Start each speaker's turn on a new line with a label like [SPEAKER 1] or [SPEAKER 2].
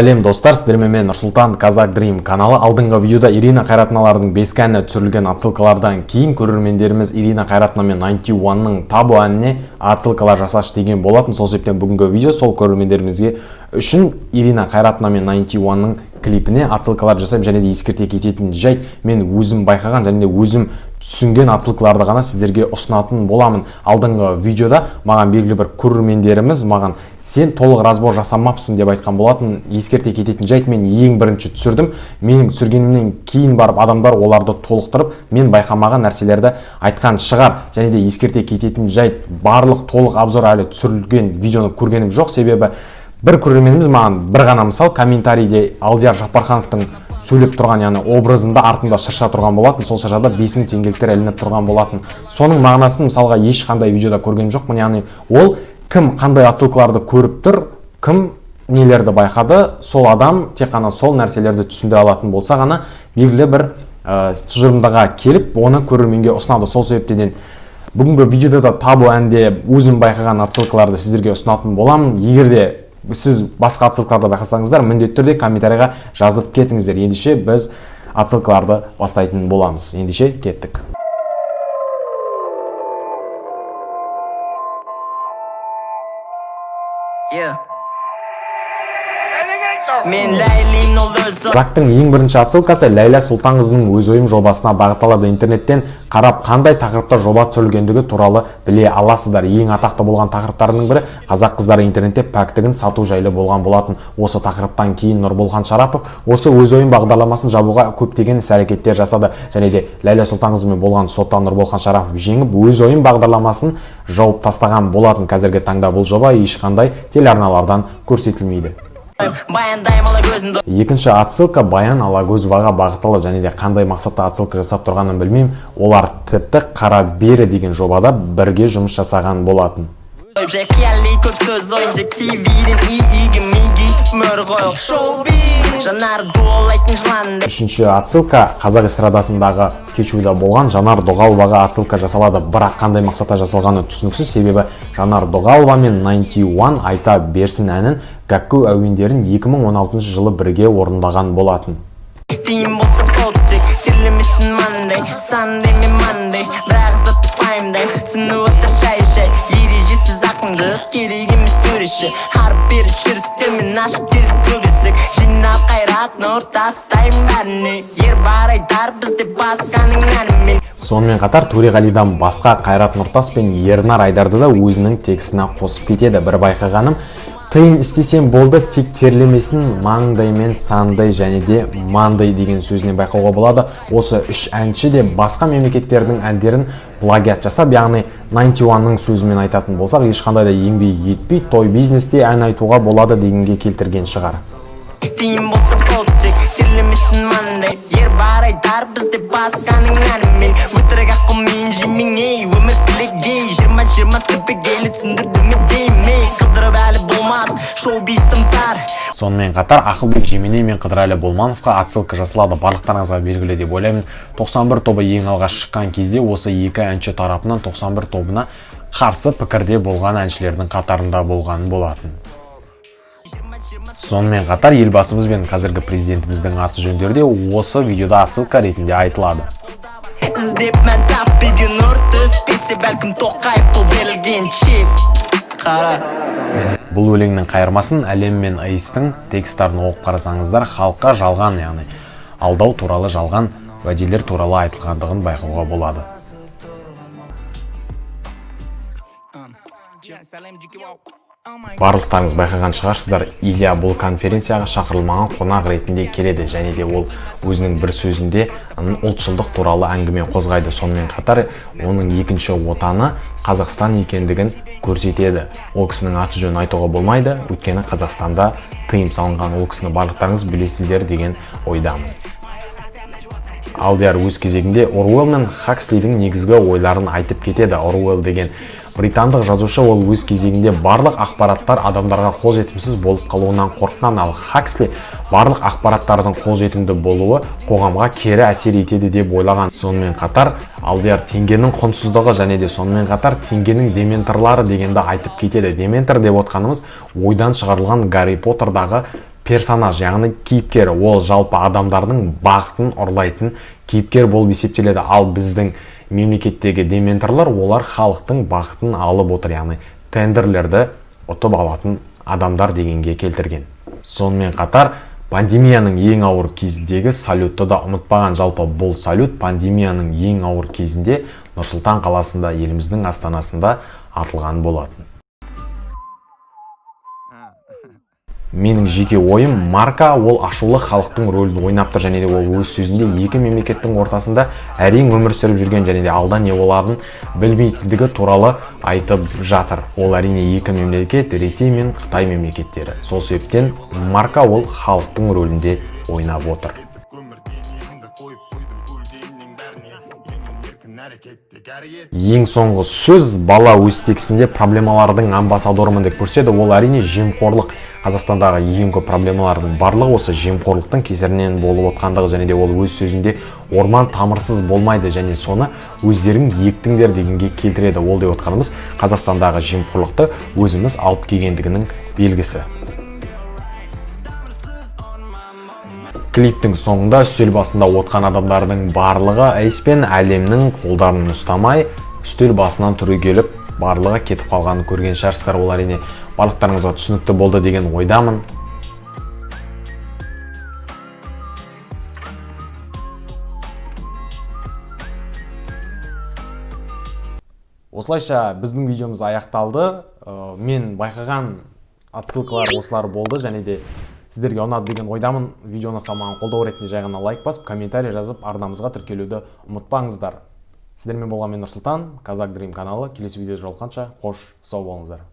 [SPEAKER 1] Сәлем, достар! Сіздермен мен, Нұрсұлтан, Қазақ Dream каналы. Алдыңғы видеода Ирина Қайратовналардың бескі әні түсірілген отсылкалардан кейін көрермендеріміз Ирина Қайратовна мен 91-ның Табу әніне отсылкалар жасашы деген болатын. Сол себептен бүгінгі видео сол көрермендерімізге үшін Ирина Қайратовна мен 91-ның клипіне отсылкалар жасаймын. Және де ескерте кететін жайт, мен өзім байқаған және де өзім түсінген отсылкаларды ғана сіздерге ұсынатын боламын. Алдыңғы видеода маған белгілі бір көрермендеріміз маған «сен толық разбор жасамапсың» деп айтқан болатын. Ескерте кететін жайт, мен ең бірінші түсірдім. Менің түсіргенімнен кейін барып адамдар оларды толықтырып, мен байқамаған нәрселерді айтқан шығар. Және де ескерте кететін жайт, барлық толық обзор әлі түсірілген видеоны көргенім жоқ, себебі бір көрерменіміз маған бір ғана мысал комментарийде Алдияр Жаппархановтың сөйлеп тұрған, яғни образында артында шырша тұрған болатын. Сол шыршада 5000 теңгеліктер ілініп тұрған болатын. Соның мағынасын мысалға ешқандай видеода көрген жоқпын. Яғни ол кім қандай отсылкаларды көріп тұр, кім нелерді байқады, сол адам тек қана сол нәрселерді түсіндіре алатын болса ғана белгілі бір тұжырымдарға келіп, оны көрерменге ұсынады. Сол себептен бүгінгі видеода да Табу әнде өзім байқаған отсылкаларды сіздерге ұсынатын боламын. Егер де сіз басқа отсылкаларды байқасаңыздар, міндетті түрде комментарийға жазып кетіңіздер. Ендеше біз отсылкаларды бастайтын боламыз. Ендеше кеттік.
[SPEAKER 2] Yeah. Мен Ләйлім, ол өз
[SPEAKER 1] Зактың ең бірінші отсылкасы Ләйла Сұлтанқызының «Өз ойым» жобасына бағытталады. Интернеттен қарап, қандай тақырыпта жоба түсірілгендігі туралы біле аласыздар. Ең атақты болған тақырыптарының бірі қазақ қыздары интернетте пәктігін сату жайлы болған болатын. Осы тақырыптан кейін Нұрболхан Шарапов осы «Өз ойым» бағдарламасын жабуға көптеген іс әрекеттер жасады. Және де Ләйла Сұлтанқызымен болған сотта Нұрболхан Шарапов жеңіп, «Өз ойым» бағдарламасын жауып тастаған болатын. Қазіргі таңда бұл жоба ешқандай телеарналардан көрсетілмейді.
[SPEAKER 2] Баяндайым Алагөзін.
[SPEAKER 1] Екінші отсылка Баян Алагөзоваға бағытталады. Және де қандай мақсатта отсылка жасап тұрғанын білмеймін. Олар тіпті «Қара бері» деген жобада бірге жұмыс жасаған болатын.
[SPEAKER 2] Жай қияли көп сөз ойын жек ТВ-ден үй үйге миге мөр қойып шоу-биз жанар дуалайтын жыландай.
[SPEAKER 1] Үшінші отсылка қазақ эстрадасындағы кешьюда болған Жанар Дұғаловаға отсылка жасалады. Бірақ қандай мақсатта жасалғаны түсініксіз, себебі Жанар Дұғалова мен 91 «Айта берсін» әнін, «Гәкку» әуендерін 2016 жылы бірге орындаған болатын.
[SPEAKER 2] Тиын болса болды, тек сөйлемесін мандай сандай мен мандай, бірақ затты пайымдаймын, түсініп отыр шай шай ережесіз ақындық керек емес төреші, ары бері жүрістермен ашып келді көк есік, жинап қайрат нұр тастаймын бәріне, ер бар айтар бізде басқаның әнімен.
[SPEAKER 1] Сонымен қатар Төреғалидан басқа Қайрат Нұртас пен Ернар Айдарды да өзінің текстіне қосып кетеді. Бір байқағаным, «тиын істесем болды, тек терлемесін маңдай мен сандай және де мандай» деген сөзінен байқауға болады. Осы үш әнші де басқа мемлекеттердің әндерін плагиат жасап, яғни 91-ның сөзімен айтатын болсақ, ешқандай да еңбек етпей той бизнесте ән айтуға болады дегенге келтірген шығар.
[SPEAKER 2] Тиын болса болды, тек сөйлемесін мандай, ер бар айтар бізде басқаның әнімен, өтірік ақылмен жемең, ей, өмір кілегей, 20-20 түбегейлі түсіндірді ме деймей, қыдырып әлі болмадық, шоу биз тым тар.
[SPEAKER 1] Сонымен қатар Ақылбек Жеменей мен Қыдырәлі Болмановқа отсылка жасалады. Барлықтарыңызға белгілі деп ойлаймын, 91 тобы ең алғаш шыққан кезде осы екі әнші тарапынан 91 тобына қарсы пікірде болған әншілердің қатарында болған болатын. Сонымен қатар елбасымыз бен қазіргі президентіміздің аты жөндері де осы видеода отсылка ретінде айтылады.
[SPEAKER 2] Іздеп мән таппеген нұр түспесе, бәлкім, Тоқаев бұл берілген чек қара.
[SPEAKER 1] Бұл өлеңнің қайырмасын Әлем мен Эйстің тексттарын оқып қарасаңыздар, халыққа жалған, яғни алдау туралы, жалған уәделер туралы айтылғандығын байқауға болады. Барлықтарыңыз байқаған шығарсыздар, Илья бұл конференцияға шақырылмаған қонақ ретінде келеді. Және де ол өзінің бір сөзінде ұлтшылдық туралы әңгіме қозғайды. Сонымен қатар оның екінші отаны Қазақстан екендігін көрсетеді. Ол кісінің аты жөнін айтуға болмайды, өйткені Қазақстанда тыйым салынған. Ол кісіні барлықтарыңыз білесіздер деген ойдамын. Алдияр өз кезегінде Оруэлл мен Хакслидің негізгі ойларын айтып кетеді. Оруэлл деген британдық жазушы, ол өз кезегінде барлық ақпараттар адамдарға қолжетімсіз болып қалуынан қорыққан. Ал Хаксли барлық ақпараттардың қолжетімді болуы қоғамға кері әсер етеді деп ойлаған. Сонымен қатар Алдияр теңгенің құнсыздығы және де сонымен қатар теңгенің дементорлары дегенді айтып кетеді. Дементор деп отқанымыз ойдан шығарылған Гарри Поттердағы персонаж, яғни кейіпкер. Ол жалпы адамдардың бақытын ұрлайтын кейіпкер болып есептеледі. Ал біздің мемлекеттегі дементорлар, олар халықтың бақытын алып отыр, яғни тендерлерді ұтып алатын адамдар дегенге келтірген. Сонымен қатар пандемияның ең ауыр кезіндегі салютты да ұмытпаған. Жалпы бұл салют пандемияның ең ауыр кезінде Нұр-Сұлтан қаласында, еліміздің астанасында атылған болатын. Менің жеке ойым, Марка ол ашулы халықтың рөлін ойнап тұр және де ол өз сөзінде екі мемлекеттің ортасында әрең өмір сүріп жүрген және де алда не боларын білмейтіндігі туралы айтып жатыр. Ол әрине екі мемлекет, Ресей мен Қытай мемлекеттері. Сол себептен Марка ол халықтың рөлінде ойнап отыр.
[SPEAKER 3] Өмір денемді қойып қойдым көлденең бәріне, емін еркін әрекетте кәрі.
[SPEAKER 1] Ең соңғы сөз: бала өз текстінде проблемалардың амбассадорымын деп көрсетеді. Ол әрине жемқорлық. Қазақстандағы ең көп проблемалардың барлығы осы жемқорлықтың кесірінен болып отқандығы және де ол өз сөзінде орман тамырсыз болмайды және соны өздерің ектіңдер дегенге келтіреді. Ол деп отқанымыз Қазақстандағы жемқорлықты өзіміз алып келгендігінің белгісі. Клиптің соңында үстел басында отқан адамдардың барлығы Эйс пен Әлемнің қолдарын ұстамай, үстел басынан түрегеліп, барлығы кетіп қалғанын көрген шығарсыздар. Ол әрине барлықтарыңызға түсінікті болды деген ойдамын. Осылайша біздің видеомыз аяқталды. Мен байқаған отсылкалар осылар болды және де сіздерге ұнады деген ойдамын. Видеоны маған қолдау ретінде жай ғана лайк басып, комментарий жазып, арнамызға тіркелуді ұмытпаңыздар. Сіздермен болған мен, Нұрсұлтан, Қазақ Дрим каналы. Келесі видеода жолыққанша қош сау болыңыздар.